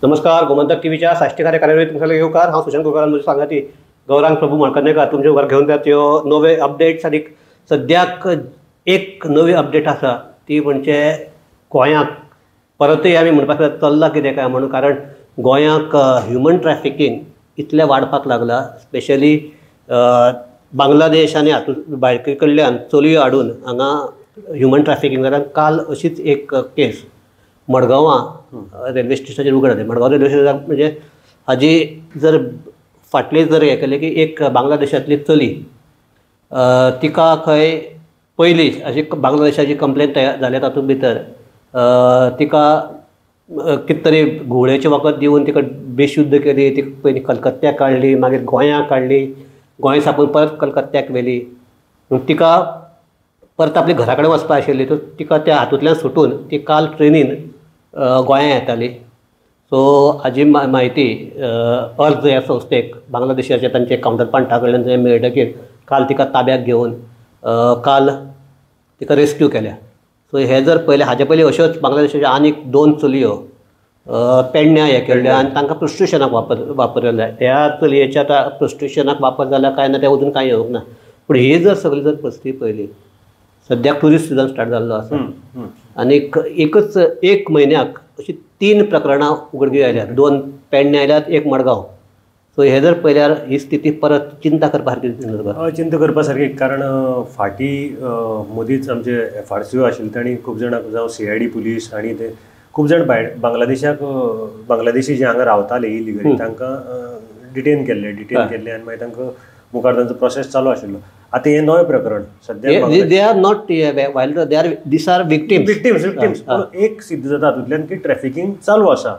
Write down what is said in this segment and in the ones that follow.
नमस्कार, गोमंतक टीव्हीच्या साश्टी कार्यावळीत तुमकां येवकार. हांव सुशांत कुलकार, म्हज्या सांगाती गौरांग प्रभू मळकर्णेकार तुमचे मुखार घेवन येतात त्यो नवे अपडेट्स. आनी सद्याक एक नवी अपडेट आसा ती म्हणजे गोंयांत परतय आमी म्हणपाक चल्लां कितें काय म्हणून, कारण गोंयांक ह्युमन ट्रॅफिकींग इतलें वाडपाक लागलां. स्पेशली बांगलादेश आनी हातूंत भायले कडल्यान चलयो हाडून हांगा ह्युमन ट्रॅफिकींग जाल्यार काल अशीच एक केस मडगांवां रेल्वे स्टेशनाचेर उगड जाली. मडगांव रेल्वे स्टेशनाक म्हणजे हाजी जर फाटली जर हें केलें की एक बांगलादेशांतली चली तिका खंय पयली अशी बांगलादेशाची कंप्लेन तयार जाल्या तातूंत भितर तिका कितें तरी घुंवळेचें वखद दिवन तिका बेशुद्ध केली. तिका पयलीं कलकत्त्याक काडली, मागीर गोंयांक काडली, गोंय साकून परत कलकत्त्याक व्हेली. तिका परत आपल्या घरा कडेन वचपा आशिल्ली, तर तिका त्या हातूंतल्यान सुटून ती काल ट्रेनीन गोंयां येताली. सो हाजी म्हायती अर्ज ह्या संस्थेक बांगलादेशाचे तांचे कावंटरपार्टा कडल्यान जंय मेळटकीर काल तिका ताब्यात घेवन काल तिका रेस्क्यू केल्या. सो हे जर पयलें हाजे पयलीं अश्योच बांगलादेशाच्यो आनीक दोन चलयो पेडण्या हे केल्ल्यो आनी तांकां प्रोस्टिट्युशनाक वापरलें. ह्या चलयेच्या आतां प्रोस्टिट्युशनाक वापर जाला काय ना तें अजून कांय येवंक ना. पूण ही जर सगळी जर परिस्थिती पळयली, सद्याक ट्युरिस्ट सिजन स्टार्ट जाल्लो आसा आनीक एकच एक म्हयन्याक अशी 3 प्रकरणां उगडकी आयल्यात. 2 पेडणे आयल्यात, 1 मडगांव. सो हे जर पळयल्यार ही स्थिती परत चिंता करपा सारकी, चिंता करपा सारकी. कारण फाटीं मदींच आमचे FRCO आशिल्ले तांणी खूब जाणांक, जावं CID police आनी ते खूब जाण भायर बांगलादेशाक, बांगलादेशी जे हांगा रावताले इलिगली तांकां डिटेन केल्ले आनी मागीर तांकां मुखार तांचो प्रोसेस चालू आशिल्लो. आतां हें नवें प्रकरण सद्या they are not violator, they are these are victims. Victims एक सिद्ध जाता हातूंतल्यान की ट्रॅफिकींग चालू आसा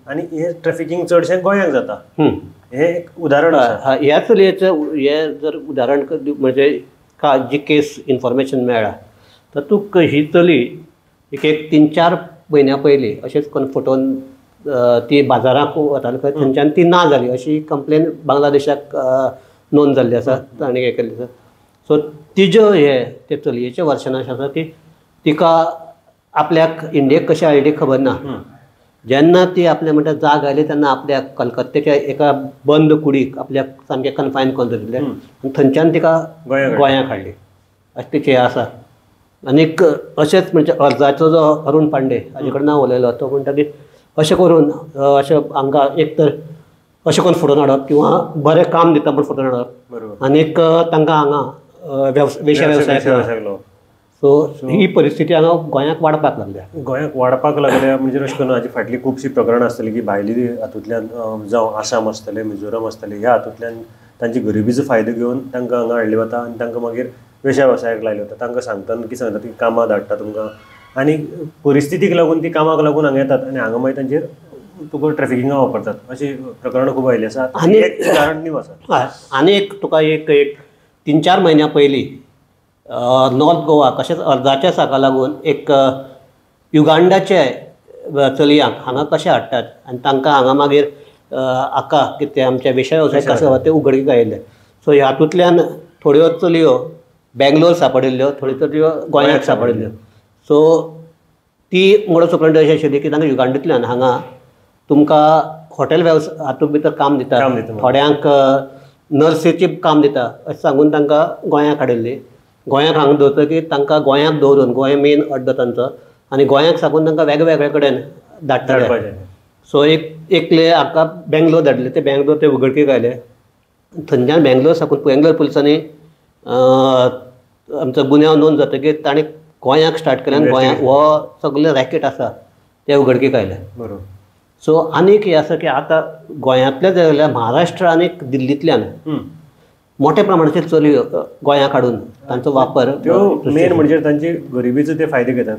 आनी हें ट्रॅफिकींग चडशें गोंयांक जाता. हें एक उदाहरण आसा. ह्या चलयेचें हें जर उदाहरण म्हणजे का जी केस इन्फॉर्मेशन मेळ्ळा तातूंत ही चली एक 3-4 म्हयन्या पयलीं अशेंच करून फटोवन ती बाजाराक वताली खंय, थंयच्यान ती ना जाली अशी कंप्लेन बांगलादेशाक नोंद जाल्ली आसा, ताणें हें केल्लें आसा. सो तिज्यो हे ते चलयेचें वर्शन अशें आसा की तिका आपल्याक इंडियेक कशें हाडली खबर ना. जेन्ना ती आपल्या म्हणटा जाग आयली तेन्ना आपल्याक कलकत्त्याच्या एका बंद कुडीक आपल्याक सामकें कन्फायन करून दवरिल्लें आनी थंयच्यान तिका गोंयांक हाडली अशें तिचें हें आसा. आनीक अशेंच म्हणजे अर्जाचो जो अरुण पांडे हाजे कडेन हांव उलयलो, तो म्हणटा की अशें करून अशें हांकां एक तर अशें करून फटोवन हाडप किंवां बरें काम दिता म्हूण फटोवन हाडप आनीक तांकां हांगा वेश्या वेवसायाक. सो ही परिस्थिती हांगा गोंयांक वाडपाक लागल्या, गोंयांक वाडपाक लागल्या. म्हणजे अशें करून हाजी फाटलीं खुबशीं प्रकरणां आसतलीं की भायली हातूंतल्यान जावं आसाम आसतलें, मिझोरम आसतलें, ह्या हातूंतल्यान तांची गरिबीचो फायदो घेवन तांकां हांगा हाडले वता आनी तांकां मागीर वेश्या वेवसायाक लायले वता. तांकां सांगता की सांगता की कामां धाडटा तुमकां आनी परिस्थितीक लागून ती कामाक लागून हांगा येतात आनी हांगा मागीर तांचेर तुका ट्रॅफिकिंगा वापरतात. अशीं प्रकरणां खूब आयिल्लीं आसा. आनी एक उदाहरण न्यू आसा. आनी एक तुका एक 3-4 म्हयन्यां पयलीं नॉर्थ गोवा तशेंच अर्जाच्या साका लागून एक युगांडाचे चलयांक हांगा कशें हाडटात आनी तांकां हांगा मागीर आका कितें आमच्या वेश्या वेवसाय कशें ते उगडकीक आयिल्ले. सो हातूंतल्यान थोड्यो चलयो बेंगलोर सांपडिल्ल्यो, थोड्यो चलयो गोंयांत सांपडिल्ल्यो. सो ती मोडस ऑपरेंडी अशी आशिल्ली की तांकां युगांडांतल्यान हांगा तुमकां हॉटेल वेवसाय हातूंत भितर काम दिता, थोड्यांक नर्सीचें काम दिता अशें सांगून तांकां गोंयांक हाडिल्ली. गोंयांक हांगा दवरतकीर तांकां गोंयांक दवरून, गोंय मेन अड्डो तांचो, आनी गोंयांक साकून तांकां वेगवेगळे कडेन धाडटाले. सो एकले हाका बेंगलोर धाडले, ते बेंगलोर ते उगडकीक आयले. थंयच्यान बेंगलोर साकून बेंगलोर पुलिसांनी आमचो गुन्यांव नोंद जातकीर ताणें गोंयांक स्टार्ट केलें आनी गोंयांक हो सगळें रॅकेट आसा तें उगडकीक आयलें. बरोबर. सो आनीक हें आसा की आतां गोंयांतले जाल्यार महाराष्ट्र आनी दिल्लींतल्यान मोठ्या प्रमाणाचेर चलयो गोंयांक हाडून तांचो वापर, त्यो मेन म्हणजे तांची गरिबीचो ते फायदे घेतात,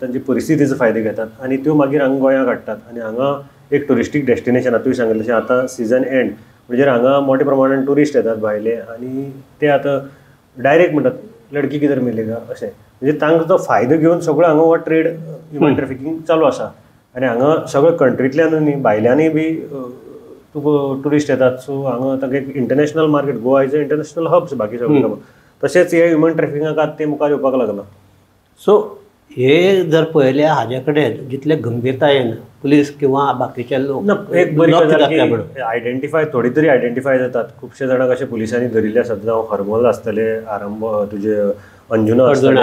तांची परिस्थितीचो फायदे घेतात आनी त्यो मागीर हांगा गोंयांक हाडटात. आनी हांगा एक ट्युरिस्टीक डेस्टिनेशन तुवें सांगिल्लें तशें आतां सिजन एंड म्हणजे हांगा मोठ्या प्रमाणान ट्युरिस्ट येतात भायले आनी ते आतां डायरेक्ट म्हणटात लडकी किधर मिलेगा अशें, म्हणजे तांकां तो फायदो घेवन सगळो हांगा हो ट्रेड ह्युमन ट्रॅफिकींग चालू आसा. आनी हांगा सगळे कंट्रींतल्यान न्ही भायल्यानूय बी तुका ट्युरिस्ट येतात. सो हांगा तांकां एक international market, Goa is a international hubs बाकी सगळे. तशेंच हे ह्युमन ट्रॅफिकिंगाक आतां ते मुखार येवपाक लागलां. सो हे जर पळयल्यार हाजे कडेन जितले गंभीरतायेन पुलीस किंवा बाकीचे लोक एक बरी गजाल आयडेंटिफाय थोडी तरी आयडेंटिफाय जातात. खुबशे जाणांक अशे पुलिसांनी धरिल्ले आसात, जावं हरमल आसतले, आरंभ तुजे अंजुना आसतले,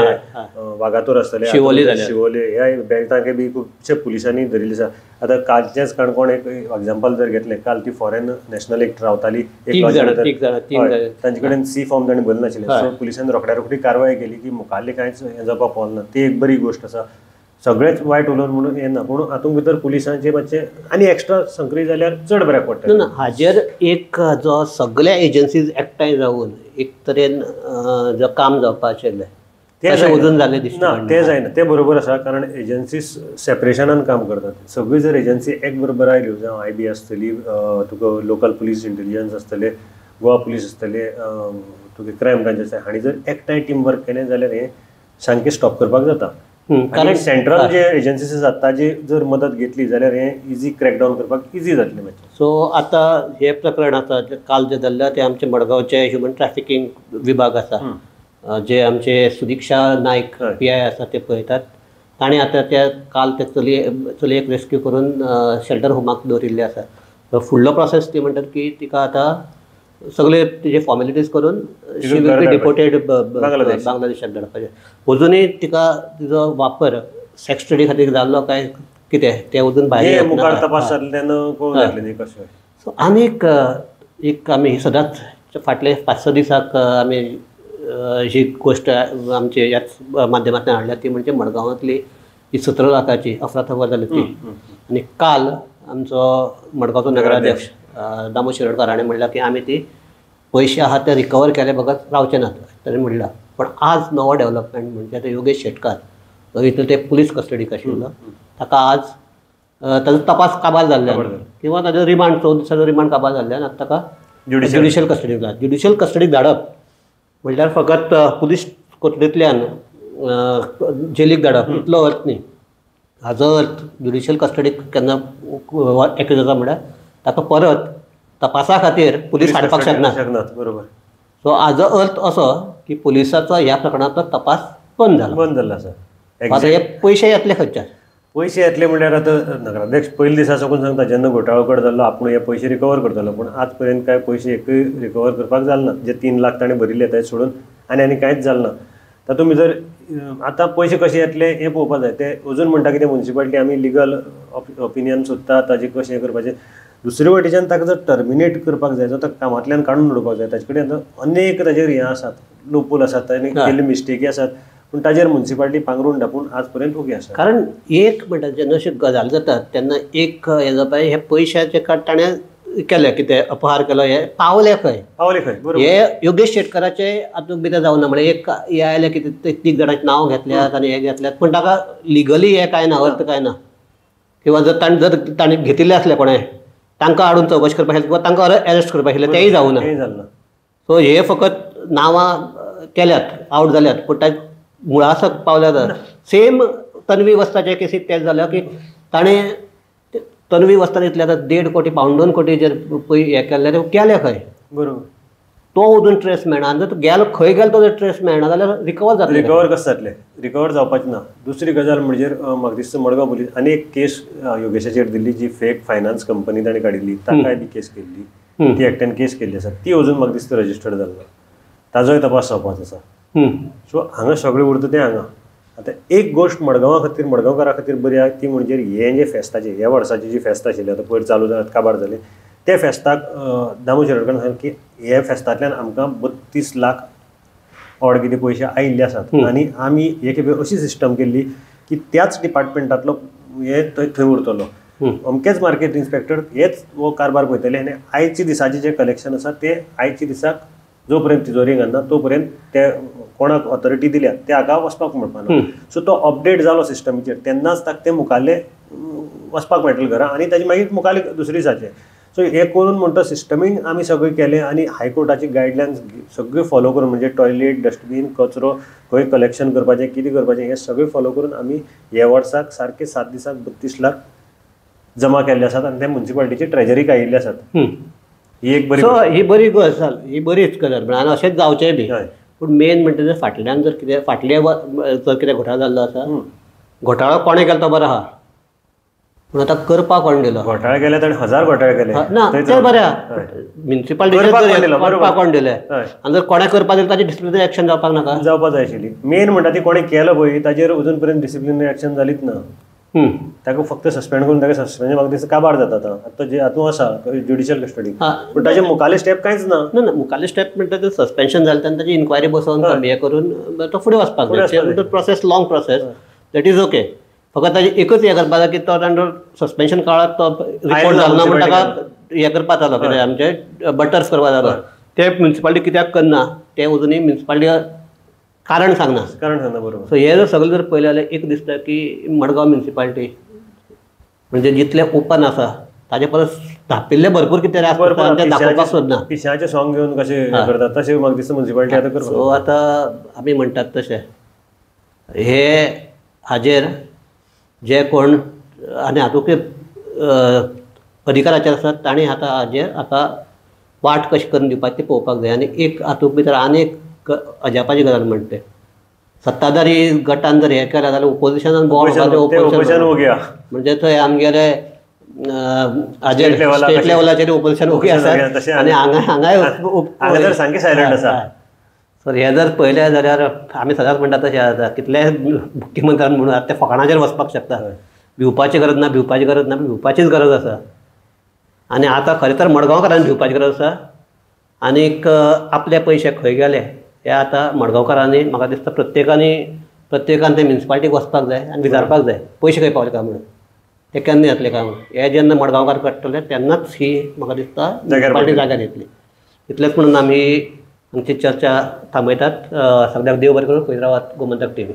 वागातोर आसतले, शिवोले शिवोले ह्या बेल्टांक बी खुबशे पुलिसांनी धरिल्ले आसा. आतां कालचेंच काणकोण एक एग्जाम्पल जर घेतलें, काल ती फॉरेन नॅशनल एक रावताली, एक तांचे कडेन सी फॉर्म तांणी भरले नाशिल्ले, सो पुलिसांनी रोखड्या रोखडी कारवाय केली की मुखारली कांयच हें जावपाक पावना. ती एक बरी गोश्ट आसा. सगळेच वायट उलोवन म्हणून येना, पूण हातूंत भितर पुलिसांचे मातशें आनी एक्स्ट्रा संक्री जाल्यार चड बऱ्याक पडटा. ना, हाजेर एक जो सगळ्या एजन्सीज एकठांय जावन एक तरेन जो काम जावपाचें तें अजून जालें दिसना. ना, तें जायना, तें बरोबर आसा, कारण एजन्सीज सेपरेशनान काम करतात. सगळी जर एजन्सी एक बरोबर आयल्यो, जावं I बी आसतली, तुका लोकल पुलीस इंटेलिजन्स आसतले, गोवा पुलीस आसतले, तुगे क्रायम ब्रांच आसतले, हांणी जर एकठांय टीम वर्क केलें जाल्यार हें सामकें स्टॉप करपाक जाता. कारण सेंट्रल जे एजन्सीज आसात ताजी जर मदत घेतली जाल्यार हें इजी क्रॅकडावन करपाक इजी जातलें मातशें. सो आतां हें प्रकरण आसा काल जें जाल्लें तें आमचें मडगांवचें ह्युमन ट्रॅफिकींग विभाग आसा, जे आमचे सुदिक्षा नायक पी I आसा ते पळयतात. ताणें आतां त्या काल ते चलयेक रेस्क्यू करून शेल्टर होमाक दवरिल्लें आसा. फुडलो प्रोसेस ती म्हणटात की तिका आतां सगळे तिजे फॉर्मेलिटीज करून शी will be deported बांगलादेशाक धाडपाचें. अजुनूय तिका तिजो वापर सेक्स ट्रेडी खातीर जाल्लो काय कितें तें अजून भायर. सो आनीक एक आमी सदांच फाटले 5-6 दिसाक आमी ही गोश्ट आमचे ह्याच माध्यमांतल्यान हाडल्या ती म्हणजे मडगांवांतली ही 17 लाखाची अफरातफर जाली ती. आनी काल आमचो मडगांवचो नगराध्यक्ष दामू शिरोडकर हाणें म्हणलां की आमी ती पयशे आहा ते रिकवर केले बगर रावचे नात ताणें म्हणलां. पण आज नवो डेवलपमेंट म्हणजे आतां योगेश शेटकार जो इतलो ते पुलीस कस्टडीक आशिल्लो ताका आज ताजो तपास काबार जाल्ल्यान किंवा ताजो रिमांड 14 दिसाचो रिमांड काबार जाल्ल्यान आतां ताका ज्युडिशियल कस्टडीक धाडप. ज्युडिशियल कस्टडीक धाडप म्हणल्यार फकत पुलीस कोठयेंतल्यान जेलीक धाडप इतलो अर्थ न्ही. हाजो अर्थ ज्युडिशियल कस्टडीक केन्ना एक्यूज जाता म्हळ्यार ताका परत तपासा खातीर पुलीस हाडपाक शकनात. बरोबर. सो हाजो अर्थ असो की पुलिसाचो ह्या प्रकरणांतलो तपास बंद जाला, बंद जाल्लो आसा. आतां हे पयशे येतले खंयच्यान? पयशे येतले म्हणल्यार आतां नगराध्यक्ष पयले दिसा साकून सांगता जेन्ना घोटाळो कड जाल्लो आपूण हे पयशे रिकवर करतलो, पूण आज पर्यंत कांय पयशे एकूय रिकवर करपाक जाले ना. जे 3 लाख ताणें भरिल्ले ते सोडून आनी आनी कांयच जालें ना. तातूंत भितर आतां पयशे कशे येतले हें पळोवपाक जाय. ते अजून म्हणटा कितें मुन्सिपालिटी आमी लिगल ओपिनियन सोदता ताजें कशें करपाचें. दुसरे वटेच्यान ताका जर टर्मिनेट करपाक जाय, जो ताका कामांतल्यान काडून उडोवपाक जाय, ताजे कडेन आतां अनेक ताजेर हें आसात, लूपहोल आसात, ताणें केल्ले मिस्टेकी आसात, पूण ताजेर मुन्सिपालिटी पांगरून धापून आज पर्यंत ओगी आसा. कारण एक म्हणटा जेन्ना अश्यो गजाली जातात तेन्ना एक हें जावपा हे पयशाचे कार्ड ताणें केलें कितें अपहार केलो, हे पावले खंय, पावले खंय. बरोबर. हे योगेश शेटकाराचे हातूंत कितें जावना म्हळ्यार एक हे आयलें कितें तीग जाणांचें नांव घेतल्यात आनी हें घेतल्यात, पूण ताका लिगली हें कांय ना, अर्थ कांय ना. किंवा जर ताणें जर ताणें घेतिल्लें आसलें कोणें तांकां हाडून चवकशी करपा आशिल्लें किंवा तांकां अरेस्ट करपा आशिल्लें तेंय जावना. सो हे फकत नांवां केल्यात, आवट जाल्यात, पूण ताका मुळासक पावल्यात. सेम तन्वी वस्ताचे केसीक तें जालें की ताणें तन्वी वस्तान इतले आतां 1.5 कोटी 1.75 कोटी जर पळय हें केल्लें तें केलें खंय. बरोबर. तो अजून ट्रेस मेळना आनी जर तो गेलो खंय गेलो तो जर ट्रेस मेळना जाल्यार रिकवर जातलें. रिकवर कशें जातलें? रिकवर जावपाचें ना. दुसरी गजाल म्हणजे म्हाका दिसता मडगांव पुलीस आनी एक केस योगेशाचेर दिल्ली जी फेक फायनान्स कंपनी ताणें काडिल्ली ताकाय बी केस केल्ली, ती एकट्यान केस केल्ली आसा, ती अजून म्हाका दिसता रजिस्टर्ड जाल्ली ना, ताजोय तपास जावपाचो आसा. सो हांगा सगळें उरता तें हांगा. आतां एक गोश्ट मडगांवा खातीर, मडगांवकारा खातीर बरी आहा ती म्हणजे हें जें फेस्ताचें ह्या वर्साचें जी फेस्त आशिल्लें आतां पयर चालू जालें काबार जालें, त्या फेस्ताक दामू शिरोडकारान सांगलें की हे फेस्तांतल्यान आमकां 32 लाख ऑड कितें पयशे आयिल्ले आसात आनी आमी हे खेपे अशी सिस्टम केल्ली की त्याच डिपार्टमेंटांतलो हे थंय थंय उरतलो, अमकेच मार्केट इन्स्पेक्टर हेच हो कारभार पळयतले आनी आयचे दिसाचें जें कलेक्शन आसा तें आयच्या दिसाक जो पर्यंत तिजोरेक घालना तो पर्यंत ते कोणाक ऑथॉरिटी दिल्या ते हाका वचपाक मेळपाना. सो तो अपडेट जालो सिस्टमीचेर तेन्नाच ताका तें मुखाल्लें वचपाक मेळटलें घरा आनी ताजे मागीर मुखाल्ले दुसरे दिसाचें. सो हें करून म्हणटा सिस्टमीन आमी सगळें केलें आनी हायकोर्टाची गायडलायन्स सगळ्यो फॉलो करून म्हणजे टॉयलेट, डस्टबीन, कचरो खंय कलेक्शन करपाचें, कितें करपाचें हें सगळें फॉलो करून आमी ह्या वर्साक सारके 7 दिसाक 32 लाख जमा केल्ले आसात आनी ते मुन्सिपालिटीचे ट्रेजरीक आयिल्ले आसात. ही एक बरी, सो ही बरी गजाल, ही बरीच गजाल आनी अशेंच जावचें बी. पूण मेन म्हणटा जर फाटल्यान जर कितें फाटले जर कितें घोटाळो जाल्लो आसा घोटाळो कोणें केलो तो बरो आहा, पूण आतां करपाक कोण दिलो? घोटाळे केले ताणें, 1000 घोटाळे केले ना ते बरें आहा, म्युनिसिपालिटी करपाक कोण दिलें आनी जर कोणें करपाक दिलें ताजेर डिसिप्लिनरी एक्शन जावपाक नाका? जावपाक जाय आशिल्ली. मेन म्हणटा ती कोणें केलो पळय ताजेर अजून पर्यंत डिसिप्लिनरी एक्शन जालीच ना. ताका फक्त सस्पेंड करून ताका सस्पेंड म्हाका दिसता काबार जाता आतां. आतां जे आतां आसा ज्युडिशियल कस्टडी, पूण ताजे मुखाले स्टेप कांयच ना. ना ना मुखाले स्टेप म्हणटा ते सस्पेन्शन जालें तेन्ना ताजी इन्क्वायरी बसोवन हे करून तो फुडें वचपाक जाय. Process long process, that is okay. फकत ताजें एकच हें करपा जाय की तो तांचो सस्पेन्शन काळांत तो रिपोर्ट जालो ना म्हूण ताका हें करपा जालो, कितें आमचें बटर्स करपा जालो. ते म्युनिसिपालिटी कित्याक करना तें अजुनूय म्युनिसिपालिटी कारण सांगना. कारण सांगना बरोबर. सो हे जर सगळें जर पळयलें जाल्यार एक दिसता की मडगांव म्युनिसिपालिटी म्हणजे जितलें ओपन आसा ताजे परस धापिल्लें भरपूर कितें तरी आसता तें दाखोवपाक सोदना. पिशाचें सॉंग घेवन कशें करतात तशें म्हाका दिसता म्युनिसिपालिटी आतां करता. सो आतां आमी म्हणटात तशें हे हाजेर जे कोण आनी हातूंत अधिकाराचेर आसात तांणी आतां हाजेर आतां वाट कशी करून दिवपाची ती पळोवपाक जाय. आनी एक हातूंत भितर आनी एक अजापाची गजाल म्हणटा, सत्ताधारी गटान जर हें केलें जाल्यार ओपोजिशनान ओपोजिशन म्हणजे थंय आमगेले हाजेर स्टेट लेवलाचेर ओपोजिशन ओगी आसा आनी हांगा हांगाय सामकें सायलंट आसा. सो हें जर पळयलें जाल्यार आमी सदांच म्हणटा तशें आसा, कितलेय मुख्यमंत्र्यान म्हणून आतां ते फकाणाचेर वचपाक शकता. भिवपाची गरज ना, भिवपाची गरज ना, भिवपाचीच गरज आसा. आनी आतां खरें तर मडगांवकारांनी भिवपाची गरज आसा. आनीक आपले पयशे खंय गेले हे आतां मडगांवकारांनी म्हाका दिसता प्रत्येकान ते म्युनिसिपालिटीक वचपाक जाय आनी विचारपाक जाय पयशे खंय पावले काय म्हणून, ते केन्ना येतले काय म्हणून. हे जेन्ना मडगांवकार काडटले तेन्नाच ही म्हाका दिसता म्युनिसिपालिटी जाग्यार येतली. इतलेंच म्हणून आमी आमची चर्चा थांबयतात. सगळ्याक देव बरें करूं. पळयत रावात गोमंतक टीव्ही.